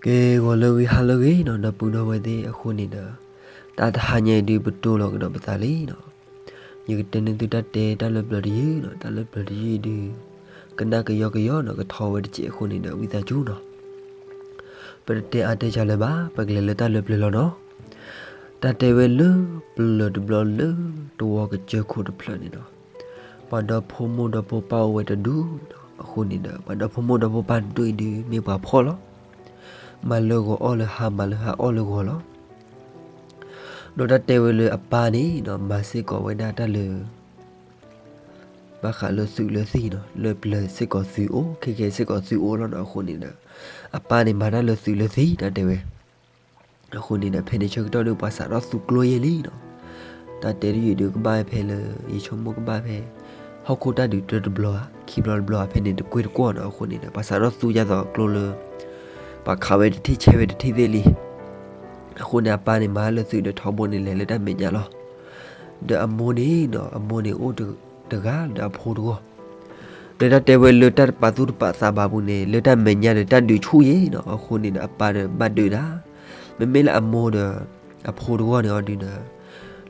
ကဲ ဂီၤလၢအဂ့ၤ ဟါလၢအဂ့ၤနီၤ ဒီပုၢ်ဒီဝဲၢ်သ့ၣ်အဃိန့ၣ်ဒီး, တၢ်တဟါညါအံၤဒုး ပတိၢ်လီၤကဒီးပသးလံနီၤ. ယကတဲန့ၢ်သုတၢ်တဲတၢ်လၢပျၢၤတယုၢ်နီၤ, တၢ်လၢပျၢၤတယုၢ်အံၤဒုး ကနၣ်ကယီကယီနီၤ, ကထီဝဲတစဲးအဃိန့ၣ်ဒီး ဝံသးစူၤနီၤ. ပတတဲအါတဲစှၤလၢၤဘၣ်, ပကလဲၤလၢတၢ်လၢပျၢၤလီၤနီၤ. တၢ်တဲဝဲလၢပျၢၤတဘျီလၢတဝီကစၢၢ်ခိၣ်တဖျၢၣ်န့ၣ်နီၤ, ပှၤဒီဖိမိၢ်ဒီဖိပၢ်အိၣ်ဝဲတဒူၣ်နီၤ, အဃိန့ၣ်ဒီး ပှၤဒီဖိမိၢ်ဒီဖိပၢ်တဒူၣ်အံၤဒုး မ့ၢ်ပှၤဖှီၣ်လီၤ. မၤလၢဂီၤအီၣ်လၢဟါ, မၤလၢဟါအီၣ်လၢဂီၤလီၤ. ဒီးတၢ်တဲဝဲလၢအပၢ်န့ၣ်နီၤ, မၤစ့ၢ်ကီးဝဲဒၣ်တၢ်လၢ ဘၣ်ဃးလၢသုးလၢသံၣ်နီၤ, လၢပျၢၤစ့ၢ်ကီးသုးအိၣ်, ခဲကဲစ့ၢ်ကီးသုးအိၣ်လီၤနီၤ, အဃိန့ၣ်ဒီး အပၢ်န့ၣ်မၤတၢ်လၢသုးလၢသံၣ် တၢ်တဲဝဲ. အဃိန့ၣ်ဒီး ဖဲန့ၣ်ဆၢကတီၢ်ဒုး ပှၤစးထီၣ်သူကျိယဲၢ်လံနီၤ. တၢ်တဲတယုၢ်ဒုးကဘၣ်ဝဲဖဲလၢ ယဆိကမိၣ်ကဘၣ်ဖဲ ဟီၣ်ခိၣ်တၢ်ဒုးတဘျီဧါ, ခံဘျီတဘျီဧါ, ဖဲန့ၣ်တကွ့ၢ်တကွီၢ်နီၤ, အဃိန့ၣ်ဒီး ပှၤစးထီၣ်သူယါသိးကျိလၢ ပှၤခးဝဲတထံၣ်ဆဲးဝဲတထံၣ်သ့ၣ်လံ. အဃိန့ၣ် အပၢ်န့ၣ်မၤလၢသုးဒီးထီဘိန့ၣ်လဲၤလၢတၢ်မဲာ်ညါလီၤ. ဒီးအမိၢ်န့ၣ်နီၤ, အမိၢ်န့ၣ်အိၣ်တဂၤဒီးအဖိတဂီၢ်. ဒီးတၢ်တဲဝဲလၢတၢ်တပာ်သူၣ်တပာ်သးဘၣ်ပူၤန့ၣ် လၢတၢ်မဲာ်ညါဒီးတၢ်ဒုးဆူၣ်ယဲၢ်နီၤ, အဃိန့ၣ်ဒီးအပၢ်ဒီးဘၣ်ဒုးဒၣ်. မ့မ့ၢ်လၢအမိၢ်ဒီး အဖိတဂီၢ်န့ၣ်အီၤဒုးဒီး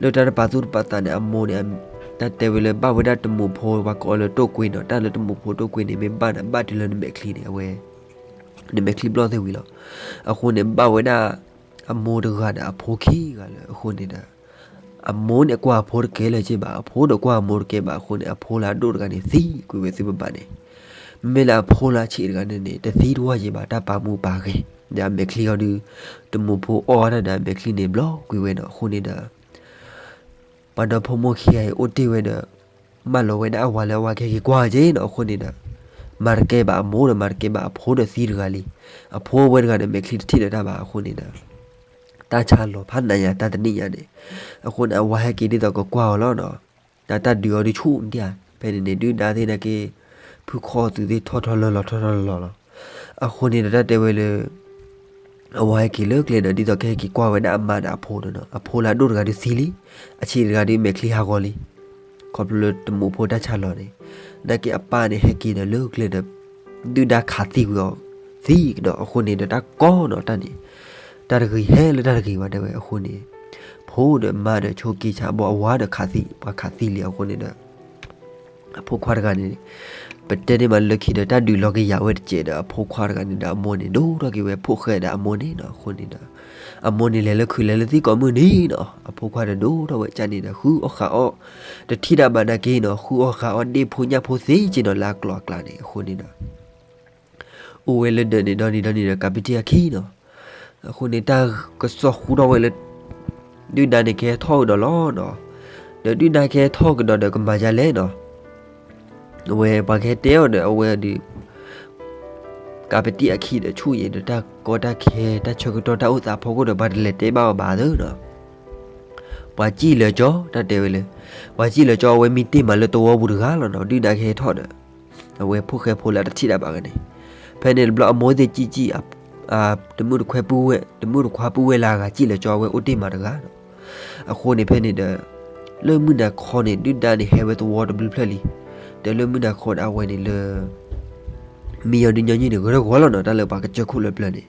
လၢတၢ်တပာ်သူၣ်တပာ်သးန့ၣ် အမိၢ်န့ၣ် တၢ်တဲဝဲလၢဘၣ်ဝဲဒၣ်တမူးဖိ ပှၤကိးအီၤလၢတိၢ်ကွ့နီၤ, တၢ်လၢတမူးဖိတိၢ်ကွ့န့ၣ် မ့ၢ်ဘၣ်န့ၣ် ဘၣ်တုၤလၢနမဲာ်ချံန့ၣ် အဝဲ နမဲာ်ချံဘျီၣ်သ့ၣ်ဝံၤလီၤ. အဃိန့ၣ် ဘၣ်ဝဲဒၣ်အမိၢ်တဂၤဒီးအဖိခံဂၤလၢ အဃိန့ၣ်ဒီး အမိၢ်န့ၣ်ကွၢ်အဖိတကဲလၢၤက့ဘၣ်, အဖိဒီးကွၢ်အမိၢ်တကဲဘၣ်, အဃိန့ၣ် အဖိလၢအဒိၣ်တဂၤန့ၣ် သံကွံာ်ဝဲသ့ၣ်ဘၣ်ဘၣ်န့ၣ်, မ့မ့ၢ်လၢအဖိလၢအဆံးတဂၤန့ၣ်န့ၣ် တသံတဝၢ်က့ဘၣ်, တၢ်ပာ်မူပာ်ဂဲၤ ဒီးအမဲာ်ချံအီၤဒုး တမူးဖိအီၣ်ဝဲဒၣ်ဒီးအမဲာ်ချံန့ၣ်ဘျီၣ်ကွံာ်ဝဲနီၤ, အဃိန့ၣ်ဒီး ပှၤဒီဖိမိၢ်ခံဂၤအံၤအိၣ်တ့ၢ်ဝဲဒီး မၢလီၤဝဲဒၣ်အဝၤလၢအဝၤကဟဲက့ၤကွၢ်က့နီၤ, အဃိန့ၣ်ဒီး မၤတကဲဘၣ်အမိၢ်ဒီး မၤတကဲဘၣ်အဖိဒီးသံတဂၤလံ, အဖိဝဲတဂၤဒီးမဲာ်ချံတထံၣ်လၢၤတၢ်ဘၣ်, အဃိန့ၣ်ဒီး တၢ်ဆါလီၤဖးနးယၤတၢ်တနံၣ်ညါန့ၣ်, အဃိန့ၣ် အဝၤဟဲက့ၤဒ်သိးကကွၢ်အီၤလီၤနီၤ, တၢ်တၢ်ဒုးအီၤဒုးဆူၣ်ဒံးဧါ, ဖဲန့ၣ်န့ၣ်ဒုၣ်ဒါသ့ၣ်နာ်က့ ဖုခီအသုးသ့ၣ်ထီၣ်ထီၣ်လၢလီၤထီၣ်ထီၣ်လၢလီၤလီၤ, အဃိန့ၣ်ဒီးတၢ်တဲဝဲလၢ အဝၤဟဲက့ၤလၢကျဲဒီး ဒ်သိးကဟဲက့ၤကွၢ်ဝဲဒၣ်အမါဒီးအဖိန့ၣ်နီၤ, အဖိလၢအဒိၣ်တဂၤဒုးသံလံ, အဆံးတဂၤဒုးမဲာ်ချံဟးဂီၤလံ, ခီဖျိလၢတမူးဖိတၢ်ဆါလီၤန့ၣ်, နာ်က့အပၢ်န့ၣ်ဟဲက့ၤဒီးလၢကျဲဒီး ဒုၣ်ဒါခးသံကွံာ်အီၤသံကဒီး, အဃိန့ၣ်ဒီးတၢ်ကီနီၤတၢ်န့ၣ်, တၢ်တဂ့ၤဟဲလၢတၢ်တဂ့ၤဘၣ်တဲဝဲ, အဃိန့ၣ် ဖိဒီးမါဒီးဆိက့ဆါဘီအဝၤဒီးခးသံ, ပှၤခးသံလံအဃိန့ၣ်ဒီး အဖိခွါတဂၤန့ၣ် ပတဲန့ၢ်မးလၢခံဒီး တၢ်ဒုးလီၤကယၤဝဲတစဲးဒီး အဖိခွါတဂၤန့ၣ်ဒီး အမိၢ်န့ၣ် ဒိၣ်ထီၣ်က့ၤဝဲဖိၣ်ဃဲဒီးအမိၢ်န့ၣ်နီၤ, အဃိန့ၣ်ဒီး အမိၢ်န့ၣ်လဲၤလၢခုးလဲၤလၢသံကိးမုၢ်နံၤနီၤ, အဖိခွါဒီးဒိၣ်ထီၣ်ဝဲကၢ်န့ၣ်ဒီး ဃုအီၣ်ဃးအီၣ် တထံၣ်တၢ်ဘၣ်နာ်က့နီၤ, ဃုအီၣ်ဃးအီၣ်ဒ့ၣ်ဖိညၣ်ဖိသ့က့နီၤ လၢအကျိၤအကျဲန့ၣ် အဃိန့ၣ်ဒီး အိၣ်ဝဲလၢဒၢးန့ၣ် ဒီနံၤဒီနံၤဒီး ကးပံတံၢ်အခံနီၤ, အဃိန့ၣ် တၢ်ကစီၣ်ဃူထီၣ်ဝဲလၢ ဒုၣ်ဒါန့ၣ်ကဟဲထီၣ်ကဒီးလီၤနီၤ, ဒီးဒုၣ်ဒါကဟဲထီၣ်ကဒီးဒီးကမၤယါလဲၣ်နီၤ, အဝဲပှၤကဟဲတဲအီၤဒီး အဝဲဒီး ကးပံတံၢ်အခံဒီးဆူၣ်ယံၤဒီး တၢ်ကီတၢ်ခဲ တၢ်ဆၢကတီၢ်တၢ်အိၣ်သးဖီခိၣ်ဒီး ပှၤတလဲၤတဲဘၣ်အီၤဘၣ်သ့နီၤ, ပှၤစံၣ်လၢကၠီ တၢ်တဲဝဲလၢ ပှၤစံၣ်လၢကၠီ အဝဲမ့ၢ်တ့ၢ်မးလၢသဝီပူၤတဂၤလီၤနီၤ, ဒုၣ်ဒါကဟဲထီၣ်ဒီး အဝဲဖိၣ်ဃဲဖိလၢတထံၣ်တၢ်ဘၣ်ဂၤန့ၣ်, ဖဲန့ၣ်တဘျီအမိၢ်သ့ၣ်စံၣ်စံၣ် တမုၣ်တခွါပုၢ်ဝဲၢ် တမုၣ်တခွါပုၢ်ဝဲၢ်လၢအဂၤစံၣ်လၢကၠီ အဝဲအိၣ်တ့ၢ်မးတဂၤနီၤ, အဃိန့ၣ်ဖဲန့ၣ်ဒီး လၢမုၢ်နၤခီန့ၣ် ဒုၣ်ဒါန့ၣ်ဟဲဝဲသဝီတဘျုးဖျၢၣ်လံ, ဒီးလၢမုၢ်နၤခီဒီးအဝဲန့ၣ်လၢ မံအီၤဒုးညီနုၢ်န့ၣ် ဂဲၤထီၣ်ဂီၤလီၤနီၤ, တၢ်လၢပှၤကစၢၢ်ခိၣ်လၢပျၢၤန့ၣ်,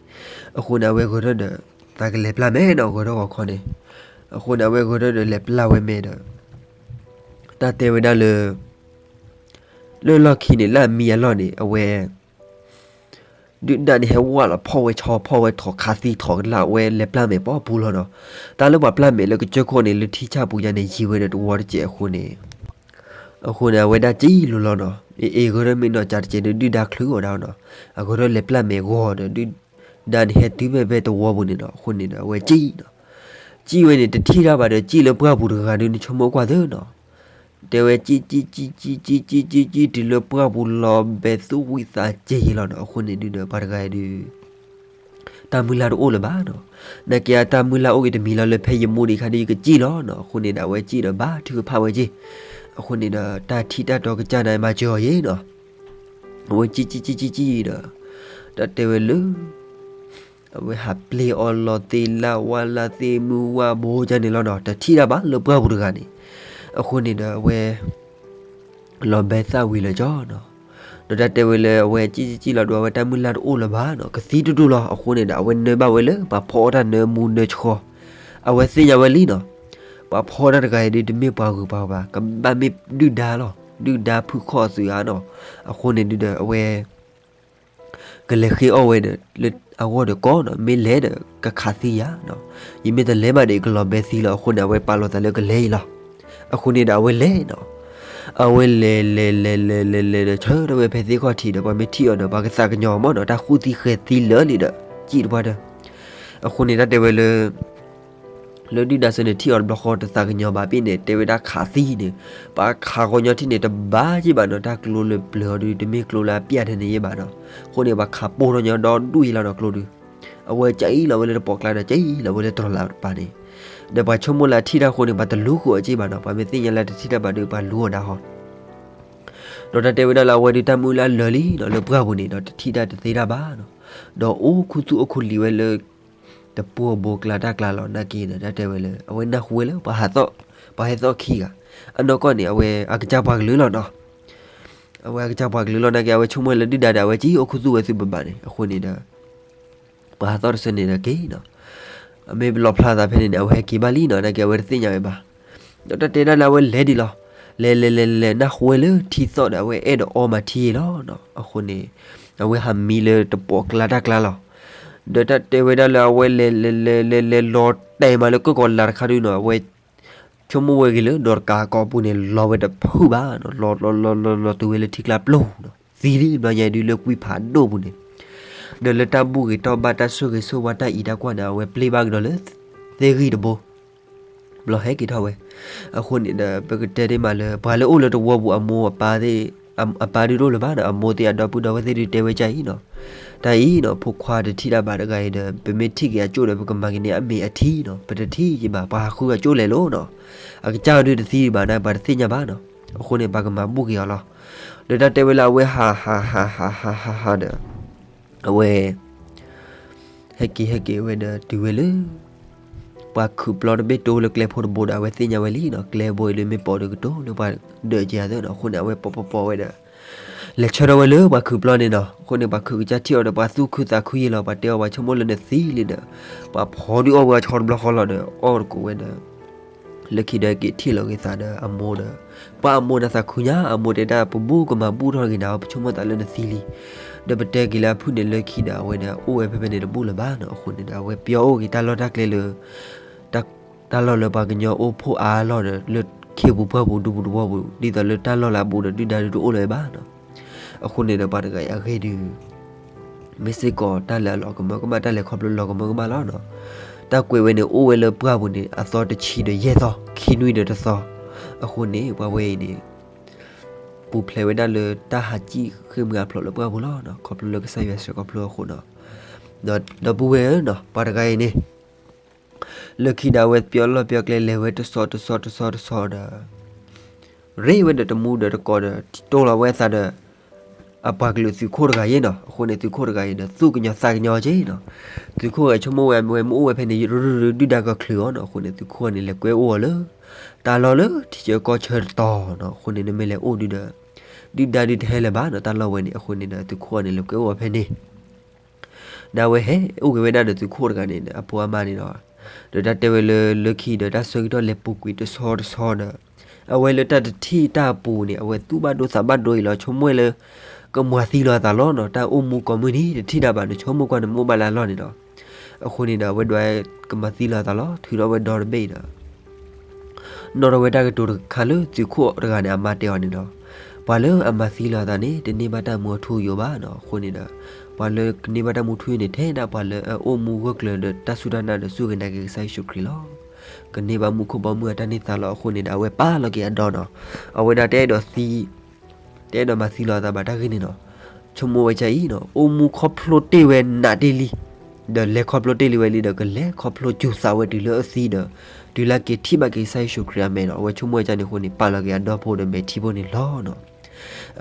အဃိန့ၣ် အဝဲဂဲၤထီၣ်ဒီး သးကလဲၤပျၢ်မဲာ်နီၤ, ဂဲၤထီၣ်ဂီၤခီန့ၣ်, အဃိန့ၣ် အဝဲဂဲၤထီၣ်ဒီးလဲၤပျၢ်ဝဲမဲာ်ဒီး တၢ်တဲဝဲဒၣ်လၢ လၢလီၢ်ခံန့ၣ် လၢအမံအလီၢ်န့ၣ် အဝဲ ဒုၣ်ဒါန့ၣ်ဟဲဝဲလီၤဖီၣ်ဝဲဆီဖီၣ်ဝဲထိးခးသံထိးကလၢ်ဝဲလဲၤပျၢ်မဲာ်ပိာ်ပူၤလီၤနီၤ, တၢ်လၢပှၤပျၢ်မဲာ်လၢကစၢၢ်ခိၣ်န့ၣ် လၢထံဆၣ်ပူၤညါန့ၣ် ယံၤဝဲဒီးတဝီတစဲးအဃိန့ၣ်, အဃိန့ၣ် အဝဲဒၣ်စံၣ်လိၤလီၤနီၤ, အ့ၣ်အ့ၣ်ဂဲၤထီၣ်မ့ၢ်နီၢ်ကၠးတစဲးဒီး ဒုၣ်ဒါချုးအီၤဒၣ်နီၤ, အဂဲၤထီၣ်လဲၤပျၢ်မဲာ်ဂီၤဒီး ဒုၣ်ဒါန့ၣ်ဟဲတုၤဖဲဖဲတဝီပူၤန့ၣ်နီၤ, အဃိန့ၣ်ဒီး အဝဲစံၣ်နီၤ စံၣ်ဝဲန့ၣ် တထံၣ်တၢ်ဘၣ်ဒီး စံၣ်လၢပှၢ်ပူၤတဂၤဒီး နဆိကမိၣ်ကွၢ်သ့နီၤ, တဲဝဲစံၣ်စံၣ်စံၣ်စံၣ်စံၣ်စံၣ်စံၣ်တုၤလၢပှၢ်ပူၤလီၤဘဲသူၣ်ဝံသးစဲၤယံၤလီၤနီၤ, အဃိန့ၣ်ဒုးဒီး ပှၤတဂၤအံၤဒုး တၢ်မုၢ်လၢ်တအိၣ်လၢၤဘၣ်နီၤ, နာ်က့အတၢ်မုၢ်လၢ်အိၣ်က့ၤတမံၤလီၤ လၢဖဲယမိၢ်ဒံးခါဒီး ယကစံၣ်လီၤနီၤ, အဃိန့ၣ်ဒီး အဝဲစံၣ်ဒီးဘါထုကဖၣ်ဝဲက့ၤ, အဃိန့ၣ်ဒီး တၢ်ထံၣ်တၢ်တီကစၢ်န့ၣ်မၤစၢၤအီၤယံၤနီၤ, အဝဲစံၣ်စံၣ်စံၣ်စံၣ်စံၣ်ဒီး တၢ်တဲဝဲလၢ အဝဲဟးပျ့ၤအီၤလီၤသ့လၢ်ဝါလၢ်သ့ၣ်မုၢ်ဝါဘိကန့ၣ်လီၤနီၤ, တထံၣ်တၢ်ဘၣ်လၢပှၢ်ပူၤတဂၤန့ၣ်, အဃိန့ၣ်ဒီးအဝဲ လီၤဘဲသၣ်ဝံၤလၢကၠီနီၤ, ဒီးတၢ်တဲဝဲလၢအဝဲစံၣ်စံၣ်စံၣ်လီၤဒီး အဝဲတၢ်မုၢ်လၢ်တအိၣ်လၢၤဘၣ်နီၤ, ကသံတဒူၣ်လီၤ. အဃိန့ၣ်ဒီး အဝဲနၢဘၣ်ဝဲလၢ ပှၤဖီအီၣ်တၢ်နၢမူနၢဆှီ, အဝဲသ့ၣ်ညါဝဲလံနီၤ. ပှၤဖီအီၣ်တၢ်တဂၤအံၤဒုး တမ့ၢ်ပှၤဂုၤပှၤဂၤဘၣ်, ကဘၣ်မ့ၢ်ဒုၣ်ဒါလီၤ, ဒုၣ်ဒါဖုၣ်ခီၣ်အသုးဧါနီၤ. အဃိန့ၣ်ဒုးဒီး အဝဲ ကလဲၤဃ့အီၣ်ဝဲဒီး လၢအဂီၢ်ဒီးကီးနီၤ, မ့ၢ်လဲၤဒီး ကခးသံယၤနီၤ, ယမ့ၢ်တလဲၤဘၣ်ဒီး ယကလီၤဘဲသံလီၤ. အဃိန့ၣ် အဝဲပာ်လီၤသးလၢကလဲၤအံၤလီၤ. အဃိန့ၣ်ဒီး အဝဲလဲၤနီၤ, အဝဲလဲၤလဲၤလဲၤလဲၤလဲၤလဲၤဒီး ဆၢထၢၣ်ဝဲဖဲသ့ၣ်ခီၣ်ထံးဒီး ပှၤမ့ၢ်ထံၣ်အီၤဒီး ပှၤကသးကညီၤမးနီၤ, တၢ်ဃူသံဃဲၤသံလၢာ်လံဒီး စံၣ်တပှၢ်တၢၢ်. အဃိန့ၣ် တၢ်တဲဝဲလၢ လၢဒုၣ်ဒါဆၢန့ၣ် ထံၣ်အီၤတဘျီဃီတသးကညီၤဘၣ်ပ့ၣ်န့ၣ် တဲဝဲဒၣ်ခးသံန့ၣ်, ပှၤခးဃီညီထံၣ်န့ၣ် တဘၣ်က့ၢ်ဘၣ်နီၤ, တၢ်ကျိလၢပျၢၤအီၤဒုး တမ့ၢ်ကျိလၢအပျၢ်ထဲန့ၣ်ယဲၢ်ဘၣ်နီၤ. အဃိန့ၣ် ပှၤခးပိၢ်ထီၣ်ညီဒီဒူၣ်ယဲၢ်လီၤနီၤ ကျိဒုး. အဝဲကအံၣ်လီၤဝဲလၢတပိာ်ကျါဒီး ကအံၣ်လီၤဝဲလၢတြီၤလးတပၤန့ၣ်, ဒီးပှၤဆိကမိၣ်လၢအထံၣ်တၢ်အဃိန့ၣ် ပှၤတလူဃုာ်အီၤက့ၢ်ဘၣ်နီၤ, ပှၤမ့ၢ်သ့ၣ်ညါလၢတထံၣ်တၢ်ဘၣ်ဒီး ပှၤလူအီၤဒၣ်ဟီ ဒီးတၢ်တဲဝဲဒၣ်လၢအဝဲဒုးတၢ်မုၢ်လၢ်လၢာ်လံနီၤ လၢပှၢ်ပူၤန့ၣ်ဒီး တထံၣ်တၢ်တသ့တၢ်ဘၣ်နီၤ, ဒီးအိၣ်ခူသူၣ်အိၣ်ခူလံၤဝဲလၢ တပူၤအဘိကျါတၢ်ကျါလီၤ. နာ်က့ဒီး တၢ်တဲဝဲလၢ အဝဲနၢ်ဟူဝဲလၢပှၤဟးသီၣ်, ပှၤဟဲသီၣ်ခံဂၤ, အနီၢ်ကီၢ်န့ၣ် အဝဲအကစၢ်ပှၤကလုာ်လီၤနီၤ. အဝဲအကစၢ်ပှၤကလုာ်လီၤ နာ်က့ အဝဲဆိကမိၣ်လၢဒုၣ်ဒါဒီး အဝဲကအိၣ်ခူသူၣ်ဝဲသုဘၣ်ဘၣ်န့ၣ် အဃိန့ၣ်ဒီး ပှၤဟးသီၣ်တဆၢန့ၣ်ဒီးက့ၤနီၤ, အမ့ၢ်ပလီၣ်ဖျါသးဖဲန့ၣ်န့ၣ် အဝဲဟဲက့ၤဘၣ်လံနီၤ, နာ်က့ အဝဲတသ့ၣ်ညါဝဲဘၣ်. ဒီးတၢ်တဲဒၣ်လၢအဝဲလဲၤဒံးလီၤ, လဲၤလဲၤလဲၤလဲၤ နၢ်ဟူဝဲလၢထံသီၣ်ဒီး အဝဲအဲၣ်ဒိးအီမၤထံလီၤနီၤ. အဃိန့ၣ် အဝဲဟးမံလၢတပိာ်ကျါတၢ်ကျါလီၤ. ဒီးတၢ်တဲဝဲဒၣ်လၢအဝဲလဲၤလဲၤလဲၤလဲၤလဲၤလီၤတဲာ်မးလၢကၢၢ်ကီၤလၤတခါဒုနီၤ, အဝဲ ဆိကမိၣ်ဝဲဂ့ၤလၢဒီးတကးကိးပူၤန့ၣ် လီၤဝဲတဖုၣ်ဘၣ်နီၤ, လီၤလီၤလီၤလီၤလီၤတုၤဝဲလၢထံကျါပျီၤနီၤ, သံလံဘျီညါဒုးလၢကွံဖးဒိၣ်ပူၤန့ၣ်, ဒီးလၢတၢ်ဘူၣ်ဂ့ၤတီၢ်ဘၣ်တၢ်ဆိၣ်ဂ့ၤဆိၣ်ဝါတၢ်အံးတၢ်ကွၢ်န့ၣ် အဝဲပျ့ၤဘၣ်ကဒီးလၢ သ့ၣ်ဂံၢ်တဘိ ဘျီဟဲက့ၤထီၣ်ဝဲ. အဃိန့ၣ်ဒီး ပကတဲဒ်မးလၢ ပှၤလၢအိၣ်လၢတဝီပူၤအမိၢ်အပၢ်သ့ၣ်, အပၢ်ဒုးတအိၣ်လၢၤဘၣ်နီၤ, အမိၢ်သ့ၣ်အဒီပုၢ်ဒီဝဲၢ်သ့ၣ်ဒုးတဲဝဲဒ်အံၤနီၤ, တၢ်အံၤနီၤ ဖိခွါတထံၣ်တၢ်ဘၣ်တဂၤအံၤဒီး ပမ့ၢ်ထံၣ်က့ၤအကၠိၣ်ဒီး ပကမၤက့ၤန့ၢ်အမ့ၢ်အထံနီၤ, ပတထံၣ်က့ၤဘၣ် ပှၤဟးဃုအကၠိၣ်လဲၤလိၤနီၤ, အကစၢ်ဒုးတသံဘၣ်န့ၣ် ပှၤတသ့ၣ်ညါဘၣ်နီၤ, အဃိန့ၣ် ပှၤကမၤဘူၣ်က့ၤအီၤလီၤ. ဒီးတၢ်တဲဝဲလၢအဝဲဟးဟးဟးဟးဟးဟးဒီး အဝဲ ဟဲက့ၤဟဲက့ၤဝဲဒီးတုၤဝဲလၢ ပှၤခုးပျီတဘ့ၣ်တိလၢကျဲဖိတဘိဒီး အဝဲသ့ၣ်ညါဝဲလံနီၤ, ကျဲဘိအံၤလၢမ့ၢ်ပိာ်ဒီးကတိၤလၢပှၤဒၢးက့ၤအသးနီၤ, အဃိန့ၣ် အဝဲပိာ်ပိာ်ပိာ်ဝဲဒီး လဲၤဆၢထၢၣ်ဝဲလၢပှၤခုးပျီန့ၣ်နီၤ, အဃိန့ၣ် ပှၤခုးကစၢ်ထံၣ်အီၤဒီး ပှၤသူၣ်ခုသးခုယဲၢ်လီၤ, ပှၤတဲအီၤ ပှၤဆိကမိၣ်လၢနသံလံဒီး ပှၤဖီဒုးအီၣ်ဝဲအီၤဆီတဘျီဃီလီၤဒီး အီၣ်တကိးဝဲဒီး လၢခံဒီးက့ၤထံၣ်လိာ်က့ၤသးဒီးအမိၢ်ဒီး ပှၤအမိၢ်န့ၣ်သးခုညါ, အမိၢ်တဲဒၣ် ပဘူၣ်ကမၤဘူၣ်ထီၣ်က့ၤနၤ, ပဆိကမိၣ်သးလၢနသံလံ, ဒီးပတဲက့ၤလၢအဖုၣ်န့ၣ်လၢခံဒီး အဝဲန့ၣ်အိၣ်ဝဲဖဲဖဲန့ၣ်တဘူၣ်လၢၤဘၣ်နီၤ, အဃိန့ၣ်ဒီး အဝဲပျီအိၣ်က့ၤတၢ်လီၢ်တၢ်ကျဲလၢ တၢ်လီၢ်လၢပှၤကညီအိၣ်ဖှိၣ်အါလီၢ်ဒီး လၢခ့ပူၤပှၢ်ပူၤဒူပူၤတဝီပူၤ ဒ်သိးလၢတၢ်လီၢ်လၢအဘူးဒီးဒုၣ်ဒါဒုးတအိၣ်လၢၤဘၣ်နီၤ. အဃိန့ၣ်ဒီးပှၤတဂၤအံၤအဂ့ၢ်ဒုး မ့ၢ်စ့ၢ်ကီးတၢ်လၢအလီၤကမၢကမၣ် တၢ်လဲၤခီဖျိလီၤကမၢကမၣ်လီၤနီၤ. တၢ်ကွဲးဝဲန့ၣ် အိၣ်ဝဲလၢပှၢ်ပူၤန့ၣ် အသီတဆံဒီးယဲၢ်သီ ခံနွံဒီးတသီ. အဃိန့ၣ် ပှၤဝဲအံၤန့ၣ် ပူၤဖျဲးဝဲဒၣ်လၢတၢ်ဟးစံၣ်ဃ့ၢ်မှံဟးဖျိးလၢပှၢ်ပူၤလီၤနီၤ, ခီဖျိလၢကစၢ်ယွၤဆှၢခီဖျိအဃိနီၤ. ဒီး ဒီပုၢ်ဝဲၢ်ဧၢနီၤ, ပှၤတဂၤအံၤန့ၣ် လၢခံဒီးအဝဲပျီလီၢ်ပျီကျဲလဲၤဝဲတဆီတဆီတဆီတဆီဒီး ရ့ဝဲဒီးတမူဒီးတကိးဒီး တိၢ်လီၤဝဲအသးဒီး အပှၤကလုာ်သုးခိၣ်တဂၤအံၤနီၤ. အဃိန့ၣ် သုးခိၣ်တဂၤအံၤဒီး သူၣ်ကညီၤသးကညီၤက့ၤနီၤ. သုးခိၣ်ဂၤဆိကမိၣ်ဝဲ မ့ၢ်အိၣ်ဝဲဖဲန့ၣ် ဒုၣ်ဒါကချုးအီၤနီၤ. အဃိန့ၣ် သုးခိၣ်န့ၣ် လဲၤကွဲအိၣ်အီၤလၢ တၢ်လီၢ်လၢထံဆၢကီၢ်ဆၢတတီၤနီၤ. အဃိန့ၣ် နမ့ၢ်လဲၤအိၣ်ဒုးဒီး ဒုၣ်ဒါဒုးတဟဲလၢၤဘၣ်နီၤ တၢ်လီၢ်ဝဲန့ၣ်. အဃိန့ၣ်ဒီး သုးခိၣ်န့ၣ် လဲၤကွဲအိၣ်အီၤဖဲန့ၣ် ဒီးအဝဲဟဲအိၣ်က့ၤဝဲဒၣ်ဒီးသုးခိၣ်တဂၤန့ၣ်ဒီး အဖိအမါန့ၣ်ဒီး ဒီးတၢ်တဲဝဲလၢ လၢခံဒီးတၢ်ဆၢကတီၢ်လဲၤပူၤကွံာ်တဆီတဆီဒီး အဝဲလၢတၢ်တထံၣ်တၢ်အပူၤန့ၣ် အဝဲသူၣ်ဘၣ်ဒိသးဘၣ်ဒိအံၤလီၤ. ဆိကမိၣ်ဝဲလၢ ကမၤသံလီၤအသးလီၤနီၤ. တၢ်အိၣ်မူကိးမုၢ်နံၤတထံၣ်တၢ်ဘၣ်န့ၣ် ဆိကမိၣ်ကွၢ်န့ၣ် မ့ၢ်အိၣ်ဘၣ်လၢအလီၢ်န့ၣ်ဒီး အဃိန့ၣ်ဒီး အဝဲဒွးကမၤသံလီၤအသးလီၤ. ထုးထီၣ်ဝဲဒီတဘ့ၣ်ဒီး နီၣ်ထီၣ်ဝဲတၢ်ကတိၤတခါလၢသုးခိၣ်တဂၤန့ၣ် အမါတဲအီၤန့ၣ်ဒီး ပှၤလၢအမၤသံလီၤအသးန့ၣ် တန့ၢ်ဘၣ်တၢ်မူအထူအယိာ်ဘၣ်နီၤ. အဃိန့ၣ်ဒီး ပှၤလၢကန့ၢ်ဘၣ်တၢ်မူထူယိာ်န့ၣ် ထဲဒၣ်ပှၤလၢအအိၣ်မူဂၢၢ်ကျၢၤဒီးတၢ်စူၢ်တၢ်နာ်ဒီးစူၢ်က့ၤနာ်က့ၤကစၢ်ယ့ၣ်ၡူးခရံာ်လီၤ. ကန့ၢ်ဘၣ်မူခိၣ်ဘီမုၢ်အတၢ်န့ၢ်သါလီၤ. အဃိန့ၣ်ဒီး အဝဲပာ်လီၤက့ၤအဒီနီၤ. အဝဲဒၣ်တအဲၣ်ဒိးသံ တအဲၣ်ဒိးမၤသံလီၤအသးဘၣ်တၢ်ဂ့ၢ်န့ၣ်နီၤ. ဆိကမိၣ်ဝဲဒ်အံၤနီၤ, အိၣ်မူခီဖျိတ့ၢ်ဝဲနးတ့ၢ်လံ, ဒီးလဲၤခီဖျိတ့ၢ်လံဝဲလံဒီး ကလဲၤခီဖျိစူၤသးဝဲတုၤလၢအသံဒီး တုၤလၢက့ၤထံၣ်ဘၣ်က့ၤကစၢ်ယ့ၣ်ၡူးခရံာ်အမဲာ်နီၤ. အဝဲဆိကမိၣ်ဝဲဒ်န့ၣ်အဃိန့ၣ် ပာ်လီၤက့ၤအဒီဖိဒီးမဲာ်ထံဖိန့ၣ်လီၤနီၤ.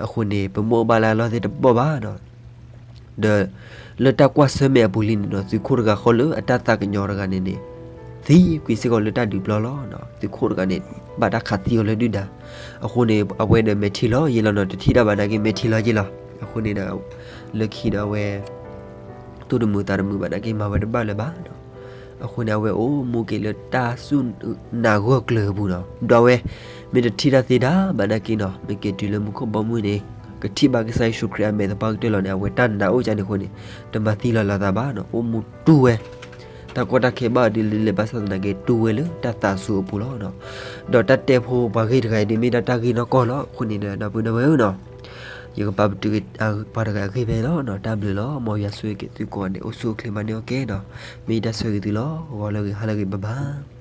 အဃိန့ၣ် ပမ့ၢ်အိၣ်ဘၣ်လၢအလီၢ်သ့ၣ်တဘီၣ်ဘၣ်နီၤ ဒီး လၢတၢ်ကွၢ်ဆၢၣ်မဲာ်အပူၤလံန့ၣ်ဒီး သုးခိၣ်တဂၤဃီလၢအတၢ်သးကညီၤတဂၤန့ၣ်န့ၣ် သံကွံာ်စ့ၢ်ကီးလၢတၢ်ဒုးပျီလီၤ. သုးခိၣ်တဂၤန့ၣ် ဘၣ်တၢ်ခးသံအီၤလၢဒုၣ်ဒါ. အဃိန့ၣ် အဝဲဒီးမဲာ်ထံလီၤယ့လီၤနီၤ, တထံၣ်တၢ်ဘၣ်နာ်က့ မဲာ်ထံလီၤယ့လီၤ. အဃိန့ၣ်ဒီး လၢခံဒီးအဝဲ သူၣ်တမုာ်သးတမုာ်ဘၣ်နာ်က့ မၤဝဲတဘၣ်လၢၤဘၣ်နီၤ. အဃိန့ၣ် အဝဲအိၣ်မူက့ၤလၢတၢ်စူၢ်နာ်ဂၢၢ်ကျၢၤအပူၤနီၤ. ဒီးအဝဲ မ့ၢ်တထံၣ်တၢ်သ့တၢ်ဘၣ်နာ်က့နီၤ, မ့ၢ်က့ၤတုၤလၢမူခိၣ်ဘီမုၢ်န့ၣ် ကထံၣ်ဘၣ်ကစၢ်ယ့ၣ်ၡူးခရံာ်အမဲာ်သပှၢ်ကတၢၢ်လီၤန့ၣ် အဝဲတၢ်နာ်အိၣ်ကန့ၣ်အဃိန့ၣ် တမၤသံလီၤလီၤသးဘၣ်နီၤ. အိၣ်မူတူၢ်ဝဲ တၢ်ကီတၢ်ခဲဘၣ်အီၤဒ်လဲၣ်ဒ်လဲၣ် ဘၣ်ဆၣ်သနာ်က့ တူၢ်ဝဲလၢတၢ်သးစူၤအပူၤလီၤ. ဒီးတၢ်တဲဖိပှၤဂ့ၢ်တဂၤအံၤဒ်မ့ၢ်ဒၣ်တၢ်ဂ့ၢ်နီၢ်ကီၢ်လီၤ. အဃိန့ၣ်ဒီး ဒီပုၢ်ဒီဝဲၢ်ဧၢနီၤ, ယကပာ်ပတုာ်က့ၤ ပှၤတဂၤအဂ့ၢ်ဖဲအံၤလီၤ. တၢ်ဘျုးလီၤ. မ်ယွၤဆိၣ်ဂ့ၤက့ၤသုကိးဂၤဒဲး အိၣ်ဆူၣ်အိၣ်ချ့မၤန့ၢ်အီၣ်ကဲနီၤ. မ့ၢ်ယတၢ်ဆၢဂ့ၤသုလီၤ. ဂီၤလၢအဂ့ၤ ဟါလၢအဂ့ၤ bye bye.